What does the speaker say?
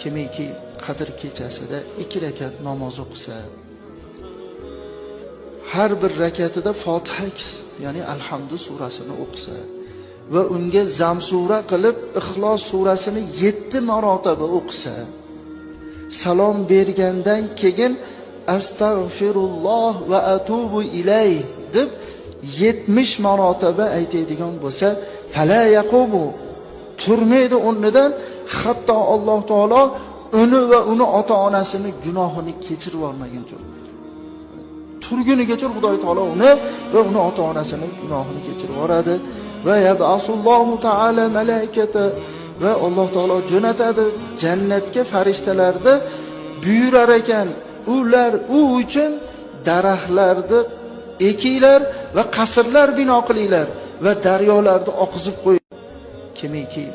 Kimiki Qadr kechasida 2 rakat namoz o'qisa, har bir rakatida Fotiha, ya'ni Alhamdu surasini o'qisa va unga zamsura qilib Ixlos surasini 7 marotaba o'qisa, salom bergandan keyin astag'firulloh va atubu ilayh deb 70 marotaba aytadigan bo'lsa, fala yaqumu, turmaydi o'rnidan hatto Alloh taolo uni va uni ota-onasini gunohini kechirib yubormaguncha. Turgunigacha Xudoy taolo uni va uni ota-onasini gunohini kechirib yuboradi. Va yab'asullohu taala malaikata, va Alloh taolo jo'natadi jannatga farishtalarni, buyurar ekan, ular u uchun daraxtlarni ekinglar va qasrlar bino qilinglar va daryolarni oqizib qo'y. Kimiki